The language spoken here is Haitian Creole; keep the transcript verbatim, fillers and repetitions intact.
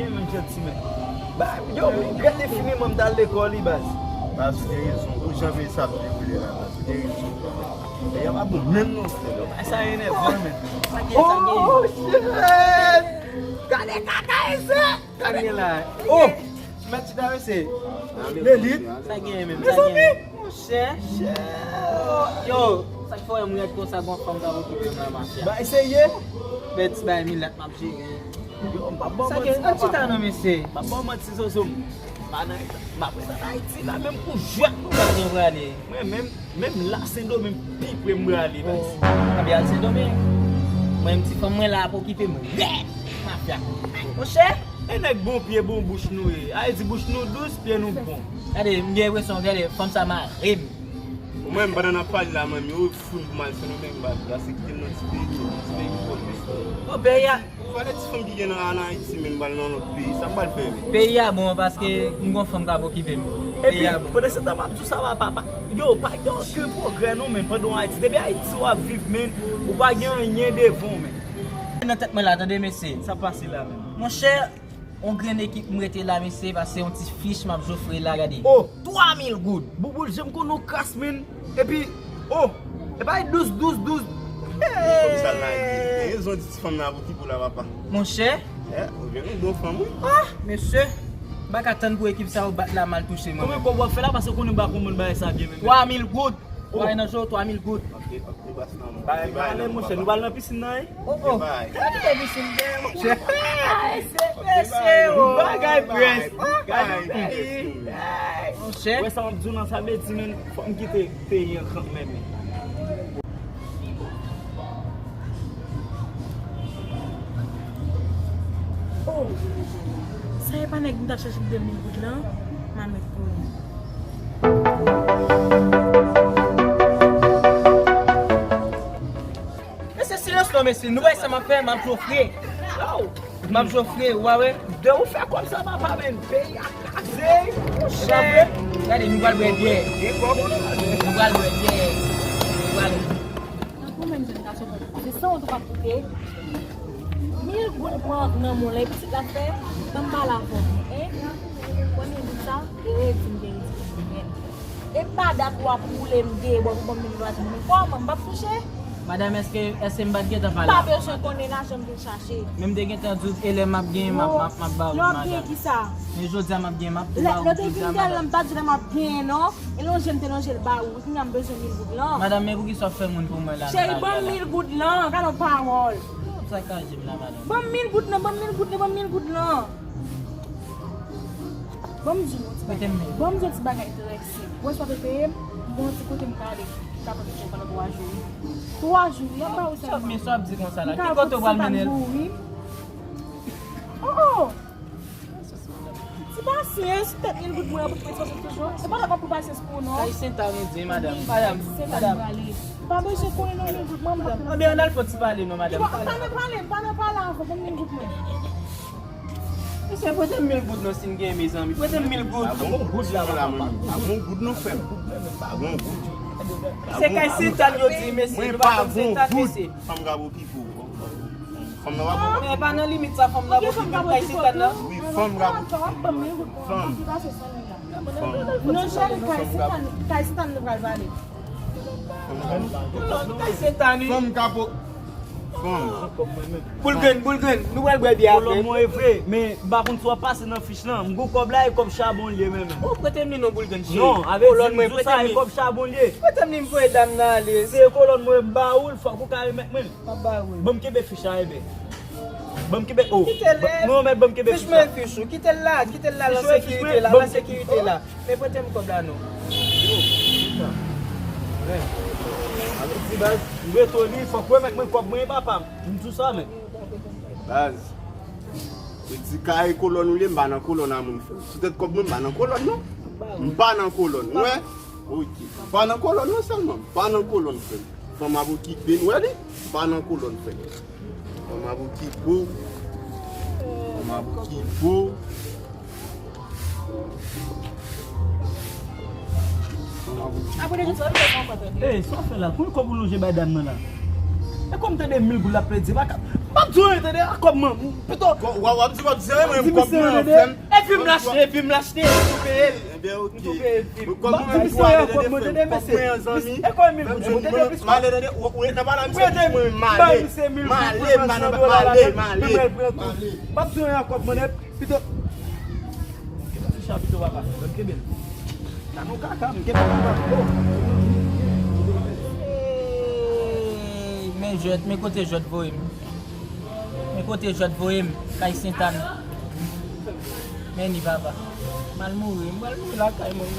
Menm jan ti men. Ba, yo, m regrèt enfiniman m t al lekòl wi, baz. Baz, ou gen rezon. Ou jan peyi sa ap dewoule la, baz, ou gen rezon. Peyi a pa bon menm non, frè. Bagay sa enèvan, men. Sa gen, sa gen. Oh, shit! Gade kaka isi! Sa gen la. Oh! Mèt chita, mesye. Lelit. Sa gen menm, sa gen. Mezanmi! Monchè. Yo, sa k fè w wè m rèd konsa, gon fanm k ap okipe m nan mafya. Ba, eseye. Bèt ti bay milat m ap jere. Yo, m p ap ba w manti. Sa gen, ann chita non, mesye. M p ap ba w manti, Zozo. M pa nan, m ap ret ann Ayiti la, menm pou jwèt nou prale, nou prale. Mwen menm, menm la, Sendomeng pi pre m prale, baz. Oh, anben al Sendomeng. Mwen, ti fanm mwen la ap okipe m rèd. Mafya. Monchè. E nèg bon pye, bon bouch nou ye. Ayiti, bouch nou dous, pye nou bon. Gade, m gen enpresyon, gade, fanm sa mare m. Mwen, pandan n ap pale la, mwen, yo fout m al Sendomeng, baz, la se kite m nan ti peyi, ti peyi ki pwòp mesye. O, peyi a. Fò lè ti fanm ki gen nan, ann Ayiti, men m pral nan lòt peyi, sa m pral fè, men? Peyi a bon, paske m gon fanm k ap okipe m. Epi, pandan se tan, m ap di w sa va, papa. Yo, pa gen okenn pwogrè non, men, pandan w Ayiti. Depi Ayiti w ap viv, men, ou pa gen anyen devan w, men. Nan tèt mwen la, tande, mesye. Sa pase la, men. Monchè, on grenn ekip m rete la, mesye, paske yon ti fich m ap jofre la, gade. Oh! Twa mil goud. Bouboul, jan m konnen w kras, men. Epi, oh, e pa douz, douz, douz. Hey! Kòm sa la, gen rezon di ti fanm nan ap okipe w la, papa. Monchè. Yeah, ou gen yon bon fanm, wi. Ah, mesye. M pa ka tann pou ekip sa yo bat la mal touche mwen. Konbyen kòb w ap fè la, paske w konnen m pa konprann bagay sa byen, men. Twa mil goud. Ou bay nan je w twa mil goud. Ok, ok, bas nan mwen. Bay pale, monchè, nou pral nan pisin nan, wi. Oh, oh. Bay. Sa ki te pisin dèyè, monchè? Ay, se mesye, oh. Bagay prens. Gade yon peyi. Monchè. Wè sa m ap di w lan, sa vle di, men, fò m kite peyi an kanmenm. Oh, sa e pa nèg m t ap chache de mil goud lan? M al met pou li. Mesye, silans non, mesye. Nou wè sa m ap fè, m ap jofre. M ap jofre, ou pa wè? De ou fè kòb sa, papa, men peyi a kraze. Monchè. Gade, nou pral bwè byè. Nou pral bwè byè. Nou pral. Nan pou menm jen gason, se san ou tou p ap koute. Mil goud pran nan men w la, pitit la fè, ban m pale avè w, en? Premye goud sa, te redi m te redi pou mwen. E pa dat w ap woule m de bò pou ban m mil goud la, men kòman m p ap touche? Madanm, èske, èske m pa t gentan pale avè w, madanm? Pa bezwen konnen lajan m vin chache. Men m te gentan di w, e lè m ap genyen, m ap, m ap, m ap ba ou, madanm. Lè w ap genyen kisa? Men jodi a m ap genyen, m ap tou ba ou jodi a, madanm. Lè w te vin gade la, m pa t di lè m ap genyen, non. E lonje m te lonje l ba ou. Kounye a m bezwen mil goud lan. Madanm, men poukisa w ap fè moun pou mwen la nan lari a la? Cheri, ban m mil goud lan, gade yon pawòl. Sa k ap jwenn la, madanm? Ban m mil goud lan, ban m mil goud lan, ban m mil goud lan. Ban m di w yon ti bagay. Ban m di w yon ti bagay trè senp. Ou wè sa w te peye m? M gen yon ti kote m ka ale. M ka pran kite w pandan twa jou, wi. Twa jou, wi. Y ap ba ou sèlman. Men sa w ap di konsa la? Ki kote w pral mennen l? M ka pran ti tan pou ou, wi. Oh, oh! Ti pasyans, tèt mil goud mwen an pou pasyans toujou. Se pa la m ap pou pasyans pou ou, non. Kay Sentàn, wi, madanm. Madanm, madanm. Pa bezwen konnen non, mil goud mwen, madanm. Anben, ann al fè ti pale non, madanm. M pa nan pale, m pa nan pale avè w, ban m mil goud mwen. Mesye, prete m mil goud non, si n gen, mezanmi. Prete m mil goud. Pa gon goud la, papa. Pa gon goud non, frè m. Pa gon goud. Se kay Sentàn yo di, mesye. Nou pa konn Sentàn, mesye. Fanm ka pou ki pou. Fanm nan pa bon. Men pa nan limit sa, fanm nan bon, ki kay Sentàn nan. Wi, fanm ka bon. Fanm. Fanm. Non, cheri, kay Sentàn, kay Sentàn nou pral pale. Fanm ka bon. Fanm. Boulgrenn, Boulgrenn, nou pral bwè byè apre. Kolòn mwen e vre, men m pa konn si w ap pase nan fich lan. M gon kòb la, e kòb chabon l ye menm. Ou prete m li non, Boulgrenn, cheri. Non, avèk di m sa, e kòb chabon l ye. Prete m li, m voye dam nan ale. Se kolòn mwen, m ba ou l, fòk ou ka remèt mwen l. M ap ba ou l. Ban m kenbe fich la, enben. Ban m kenbe, oh. Kite l. Non, men ban m kenbe fich la. Fich mwen, fich ou. Kite l la, kite l la, lan sekirite la, lan sekirite la. Men prete m kòb la non. Yo, putain. Avèk ti baz, m retoni, fòk ou remèt mwen kòb mwen, papa m. M di w sa, men. Baz, se ti kay kolòn ou ye, m pa nan kolòn a moun, frè m. Sou tèt kòb mwen, m pa nan kolòn, non. M pa nan kolòn, ou wè? Ok. M pa nan kolòn, non, sèlman. M pa nan kolòn, frè m. Fanm ap okipe m, ou wè li? M pa nan kolòn, frè m. Fanm ap okipe w. Fanm ap okipe w. Apre de tout sa, nou fè sa ankò, tande. Ey, sa w fè la? Konbyen kòb ou lonje bay dam nan la? E kòm tande mil goud l ap plede, pa ka, M ap di w anyen, tande, a kòb mwen. Pito. W ap di, w ap di anyen, mwen, m kòb mwen an, frè m. E fim m l achte, e fim m l achte, m tou peye l. Ebyen, ok. M tou peye l, fim. M ap di misye anyen, a kòb mwen, tande, mesye. E kòb mil goud, mwen te gen plis. M ale, tande, ou ret nan pale a misye, mwen, m ale. M ale, m ale, m ale, m ale. M ap di anyen, a kòb mwen, nèt. Pito. Kenbe ti chan pito, papa. Ban m kenbe l. Nan nou kaka, m kenbe kaka pito. Ey, men jwèt, men kote jwèt voye m. Men kote jwèt voye m, kay Sentàn. Men ni papa. M al mouri, m al mouri lakay mwen.